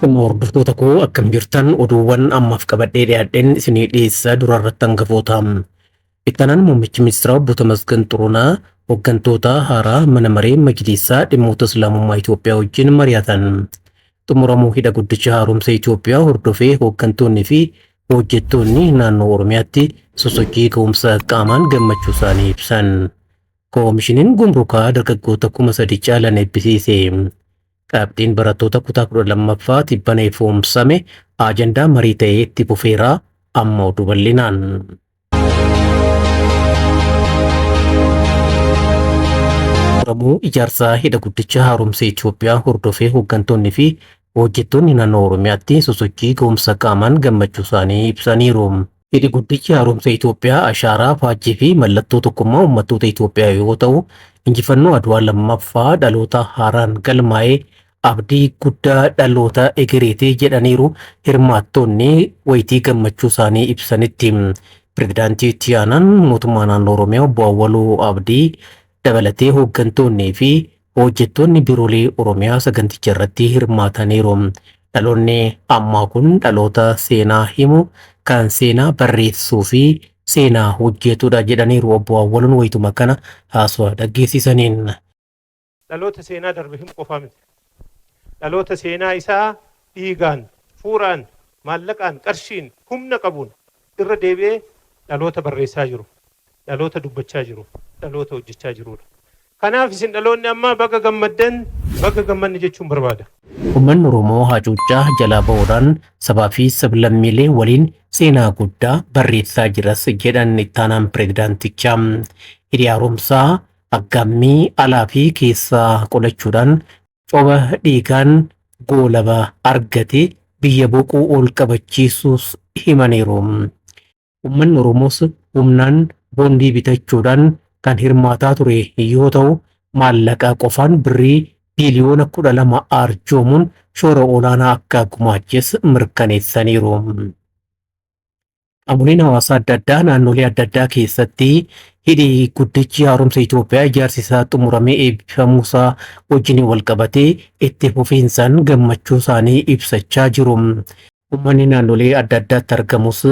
Dhimma hordoftoota koo akkam jirtan oduuwwan ammaaf qabadhee dhiyaadheen isinii dhiyeessa dura irratti hangafoota. Ittaanaan muummichi ministeeraa obbo Tamasgan Xurunaa hooggantoota haaraa mana maree majliisaa dhimmoota Islaamummaa Itoophiyaa wajjin mari'atan. Xumuramuu hidha guddicha haaromsa Itoophiyaa hordofee hooggantoonni fi hojjettoonni naannoo Oromiyaatti sosochii ka'umsa qaamaan gammachuu isaanii ibsan. Koomishiniin gumrukaa dargaggoota 3000 caalan eebbisiise. Qabxiin barattoota kutaa 12ffaa tibbana ifoomsame ajandaa marii ta'ee itti fufeera. Amma oduu bal'inaan. Xumuramuu ijaarsa hidha guddicha haaromsa Itoophiyaa hordofee hooggantoonni fi hojjettoonni naannoo Oromiyaatti sosochii ga'umsa qaamaan gammachuu isaanii ibsaniiru. Hidhi guddichi haaromsa Itoophiyaa ashaaraa, faajjii fi mallattoo tokkummaa uummattoota Itoophiyaa yoo ta'u, injifannoo Adwaa lammaffaa dhaloota haaraan galmaa'ee abdii guddaa dhaloota egereeti jedhaniiru hirmaattonni wayitii gammachuu isaanii ibsanitti. Pireezidaantii itti aanaan mootummaa naannoo Oromiyaa obbo Awwaluu Abdii dabalatee hooggantoonnii fi hojjettoonni biiroolee Oromiyaa saganticha irratti hirmaataniiru. Dhaloonni ammaa kun dhaloota seenaa himu kan seenaa barreessuu fi seenaa hojjetudha jedhaniiru obbo Awwaluun wayituma kana haasawaa dhaggeessisaniin. Dhaloota seenaa darbe himu qofaa miti. Dhaloota seenaa isaa dhiigaan, fuuraan, maallaqaan, qarshiin, humna qabuun irra deebi'ee dhaloota barreessaa jiru, dhaloota dubbachaa jiru, dhaloota hojjechaa jirudha. Kanaaf isin dhaloonni ammaa baga gammaddan, baga gammanne jechuun barbaada. Uummanni Oromoo hacuuccaa jalaa ba'uudhaan sabaa fi sablammiilee waliin seenaa guddaa barreessaa jiras jedhan ittaanaan pireezidaantichaa. Hidhi haaromsaa aggaammii alaa fi keessaa qolachuudhaan coba dhiigaan goolaba argate biyya boquu ol qabachiisuus himaniiru. Uummanni Oromoos humnaan boondii bitachuudhaan kan hirmaataa ture yoo ta'u, maallaqa qofaan birrii biiliyoona 12 arjoomuun shoora olaanaa akka gumaaches mirkaneessaniiru. Qaamoleen hawaasaa adda addaa naannolee adda addaa keessatti hidhi guddichi haaromsa Itoophiyaa ijaarsi isaa xumuramee eebbifamuusaa wajjin wal qabatee itti fufiinsaan gammachuu isaanii ibsachaa jiru. Uummanni naannolee adda addaatti argamus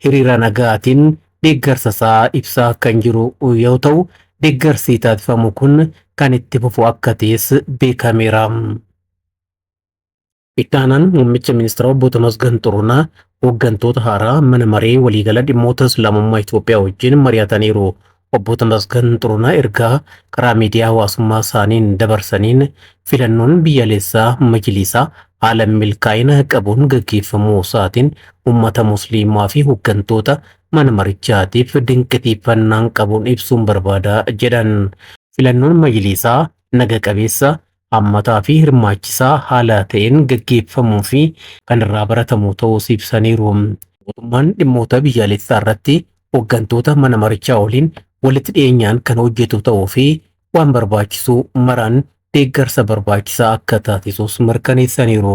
hiriira nagaatiin deeggarsa isaa ibsaa kan jiru yoo ta'u, deeggarsi taasifamu kun kan itti fufu akka ta'es beekameera. Ittaanaan muummicha ministeeraa obbo Tamasgan Xurunaa hooggantoota haaraa mana maree waliigala dhimmoota Islaamummaa Itoophiyaa wajjin mari'ataniiru. Obbo Tamasgan Xurunaa ergaa karaa miidiyaa hawaasummaa isaaniin dabarsaniin filannoon biyyaalessaa majlisaa haala milkaa'ina qabuun gaggeeffamuu isaatiin uummata musliimaa fi hooggantoota mana marichaatiif dinqisiifannaan qabuun ibsuun barbaada jedhan. Filannoon majlisaa naga qabeessa hammataa fi hirmaachisaa haala ta'een gaggeeffamuu fi kan irraa baratamu ta'uus ibsaniiru. Mootummaan dhimmoota biyyaalessaa irratti hooggantoota mana marichaa waliin walitti dhiyeenyaan kan hojjetu ta'uu fi waan barbaachisu maraan deeggarsa barbaachisaa akka taasisus mirkaneessaniiru.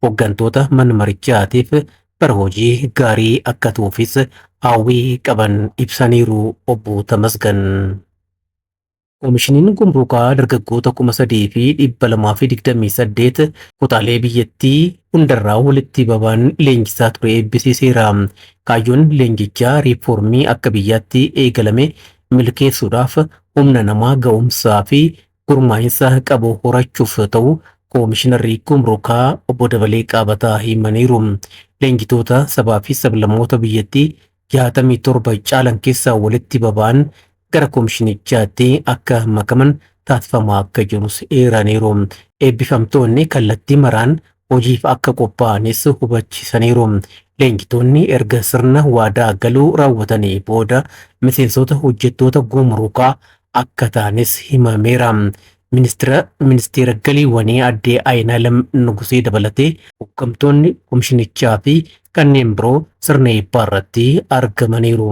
Hooggantoota mana marichaatiif bara hojii gaarii akka ta'uufis hawwii qaban ibsaniiru obbo Tamasgan. Koomishiniin gumrukaa dargaggoota 3228 kutaalee biyyattii hundarraa walitti babaan leenjisaa ture eebbisiiseera. Kaayyoon leenjichaa riiformii akka biyyaatti eegalame milkeessuudhaaf humna namaa ga'umsaa fi gurmaa'insa qabu horachuuf ta'u koomishinarri gumrukaa obbo Dabalee Qaabataa himaniiru. Leenjitoota sabaa fi sablammoota biyyattii 67 caalan keessaa walitti baba'an gara koomishinichaatti akka makaman taasifamaa akka jirus eeraniiru. Eebbifamtoonni kallattii maraan hojiif akka qophaa'anis hubachiisaniiru. Leenjitoonni erga sirna waadaa galuu raawwatanii booda miseensota hojjettoota gumrukaa akka ta'anis himameera. Ministeera galiiwwanii addee Ayinaalam Nugusee dabalatee hooggantoonni koomishinichaa fi kanneen biroo sirna eebbaa irratti argamaniiru.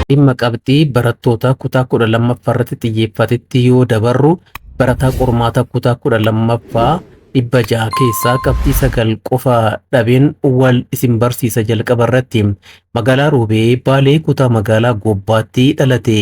Dhimma qabxii barattoota kutaa 12ffaa irratti xiyyeeffatetti yoo dabarru barataa qormaata kutaa 12ffaa 600 keessaa qabxii 9 qofa dhabeen wal isin barsiisa jalqaba irratti magaalaa Roobee Baalee kutaa magaalaa Gobbaatti dhalate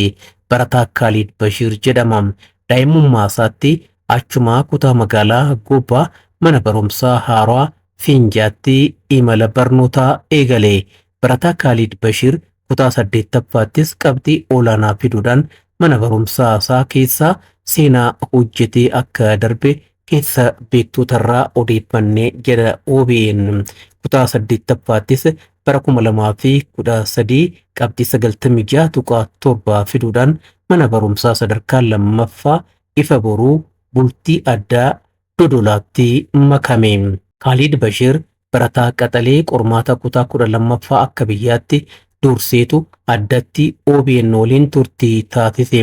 barataa Kaaliid Bashiir jedhama. Daa'imummaa isaatti Achuma kutaa magaalaa Gobbaa mana barumsaa haaraa Fiinjaatti imala barnootaa eegale. Barataa Kaaliid Bashiir kutaa 8ffaattis qabxii olaanaa fiduudhaan mana barumsaa isaa keessaa seenaa hojjetee akka darbe keessa beektotarraa odeeffannee jedha OBN. Kutaa 8ffaattis bara 2013 qabxii 96.7 fiduudhaan mana barumsaa sadarkaa lammaffaa Ifa Boruu Bultii Addaa Dodolaatti makame. Kaaliid Bashiir barataa qaxalee qormaata kutaa 12ffaa akka biyyaatti durseetu addatti OBN waliin turtii taasise.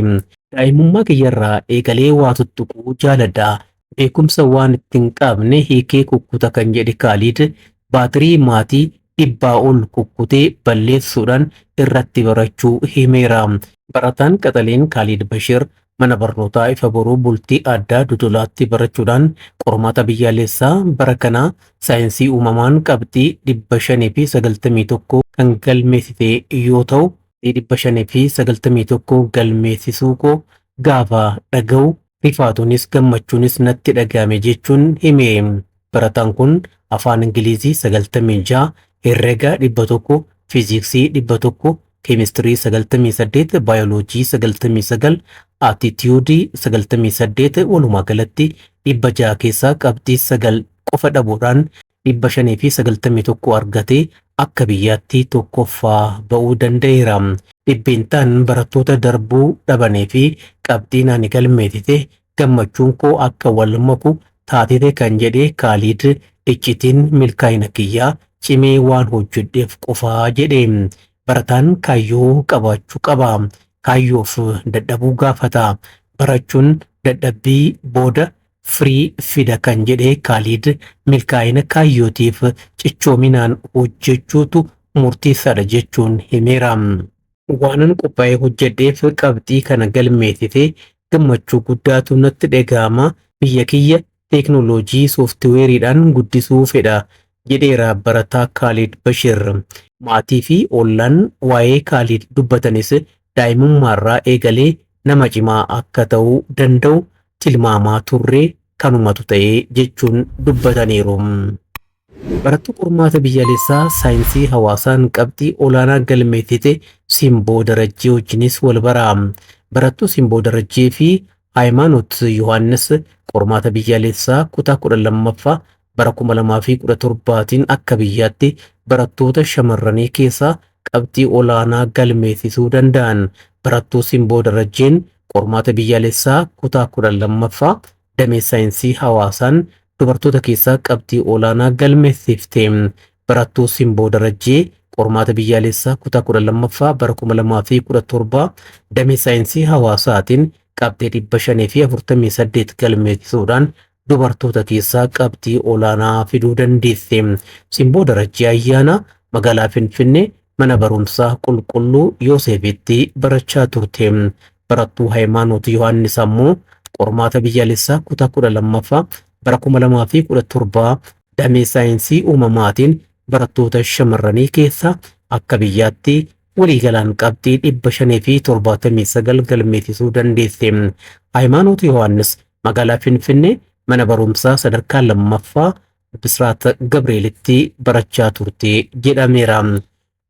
Daa'imummaa kiyyarraa eegalee waa tuttuquu jaaladha. Beekumsa waan itti hin qabne hiikee kukkuta kan jedhe Kaaliid, baatirii maatii dhibbaa ol kukkutee balleessuudhaan irratti barachuu himeera. Barataan qaxaleen Kaaliid Bashiir mana barnootaa Ifa Boruu Bultii Addaa Dodolaatti barachuudhaan qormaata biyyaalessaa bara kanaa saayinsii uumamaan qabxii 591 kan galmeessise yoo ta'u, 591 galmeessisuu koo gaafa dhaga'u rifaatuunis gammachuunis natti dhaga'ame jechuun hime. Barataan kun Afaan Ingilizii 96, Herrega 100, Fiiziksii 100, Keemistirii 98, Baayoloojii 99, Atitiyuudii 98 walumaa galatti 600 keessaa qabxii 9 qofa dhabuudhaan 591 argatee akka biyyaatti tokkoffaa ba'uu danda'eera. Dhibbeentaan barattoota darbuu dhabanii fi qabxiin ani galmeessise gammachuun koo akka wal maku taatite kan jedhe Kaaliid iccitiin milkaa'ina kiyyaa cimee waan hojjedheef qofa jedhe. Barataan kaayyoo qabaachuu qaba. Kaayyoof dadhabuu gaafata. Barachuun dadhabbii booda firii fida kan jedhe Kaaliid milkaa'ina kaayyootiif cichoominaan hojjechuutu murteessaadha jechuun himeera. Waanan qophaa'ee hojjedheef qabxii kana galmeessise gammachuu guddaatu natti dhaga'ama. Biyya kiyya teeknooloojii sooftiweeriidhaan guddisuu fedha jedheera barataa Kaaliid Bashir. Maatii fi ollaan waa'ee Kaaliid dubbatanis daa'imummaarraa eegalee nama cimaa akka ta'uu danda'u tilmaamaa turre kanumatu ta'e jechuun dubbataniiru. Barattuu qormaata biyyaalessaa saayinsii hawaasaan qabxii olaanaa galmeessite Simboo Darajjee wajjinis wal bara. Barattuu Simboo Darajjee fi Hayimaanot Yohaannis qormaata biyyaalessaa kutaa 12ffaa bara 2017tiin akka biyyaatti barattoota shamarranii keessaa qabxii olaanaa galmeessisuu danda'an. Barattuu Simboo Darajjeen qormaata biyyaalessaa kutaa 12ffaa damee saayinsii hawaasaan dubartoota keessaa qabxii olaanaa galmeessifte. Barattuu Simboo Darajjee qormaata biyyaalessaa kutaa 12ffaa bara 2017 damee saayinsii hawaasaatiin qabxii 548 galmeessisuudhaan dubartoota keessaa qabxii olaanaa fiduu dandeesse. Simboo Darajjee Ayyaanaa magaalaa Finfinnee mana barumsaa Qulqulluu Yooseefitti barachaa turte. Barattuu Hayimaanoot Yohaannis ammoo qormaata biyyaalessaa kutaa 12ffaa bara 2017 damee saayinsii uumamaatiin barattoota shamarranii keessaa akka biyyaatti waliigalaan qabxii 579 galmeessisuu dandeesse. Hayimaanoot Yohaannis magaalaa Finfinnee mana barumsaa sadarkaa lammaffaa Bisraat Gabreelitti barachaa turte jedhameera.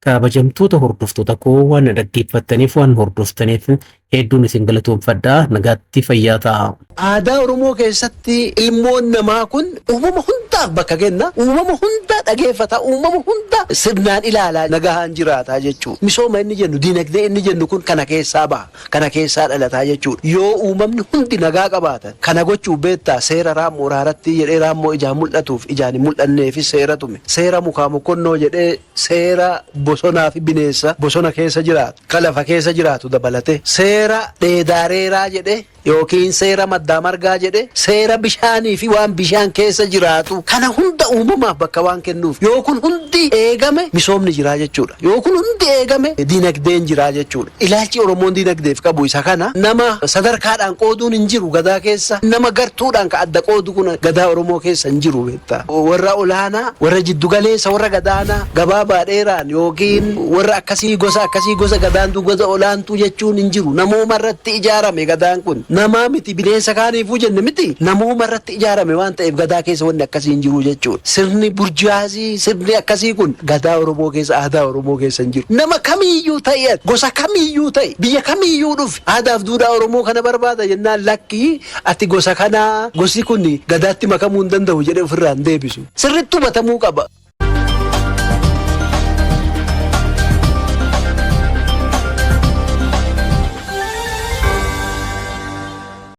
Kabajamtoota hordoftoota koo waan na dhaggeeffattaniif waan hordoftaniif hedduun isin galatoomfadha. Nagaatti fayyaa ta'a. Aadaa Oromoo keessatti ilmoon namaa kun uumama hundaaf bakka kenna, uumama hunda dhageeffata, uumama hunda sirnaan ilaala, nagahaan jiraata jechuudha. Misooma inni jennu, dinagdee inni jennu kun kana keessaa baha, kana keessaa dhalataa jechuudha. Yoo uumamni hundi nagaa qabaatan, kana gochuuf beektaa seera raammoo raarattii jedhee raammoo ijaan mul'atuuf ijaan hin mul'anneefis seera tume. Seera mukaa mokkonnoo jedhee seera bosonaa fi bineensa bosona keessa jiraatu, ka lafa keessa jiraatu dabalatee, seera dheedaareeraa jedhee yookiin seera maddaa margaa jedhee, seera bishaanii fi waan bishaan keessa jiraatu kana hunda uumamaaf bakka waan kennuuf yoo kun hundi eegame misoomni jiraa jechuudha. Yoo kun hundi eegame dinagdeen jiraa jechuudha. Ilaalchi Oromoon dinagdeef qabu isa kana. Nama sadarkaadhaan qooduun hin jiru Gadaa keessa. Nama gartuudhaan ka adda qoodu kun Gadaa Oromoo keessa hin jiru beektaa. Warra olaanaa, warra jiddu galeessa, warra gadaanaa, gabaabaa dheeraan yookiin warra akkasii gosa akkasii gosa gadaantuu gosa olaantuu jechuun hin jiru. Namooma irratti ijaarame Gadaan kun. Namaa miti bineensa kaaniifuu jenne miti namooma irratti ijaarame waan ta'eef gadaa keessa wanni akkasii hin jiru jechuudha. Sirni burjaazii sirni akkasii kun gadaa Oromoo keessa aadaa Oromoo keessa hin jiru. Nama kamiiyyuu ta'e gosa kamiiyyuu ta'e biyya kamiiyyuu dhufe aadaaf duudhaa Oromoo kana barbaada jennaan lakkii ati gosa kanaa gosi kun gadaatti makamuu hin danda'u jedhee ofirraa hin deebisu. Sirriitti hubatamuu qaba.